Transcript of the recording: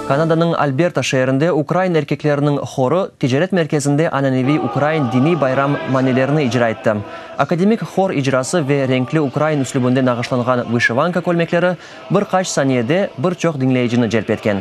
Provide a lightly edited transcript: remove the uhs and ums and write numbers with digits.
Kanadanıñ Alberta şeerinde ukrain erkekleriniñ horı ticaret merkezinde ananeviy ukrain diniy bayram manelerini icra etti. Akademik hor icrası ve renkli ukrain üslübinde nağışlanğan vışivanka kölmekleri bir qaç saniyede bir çoq diñleyicini celp etken.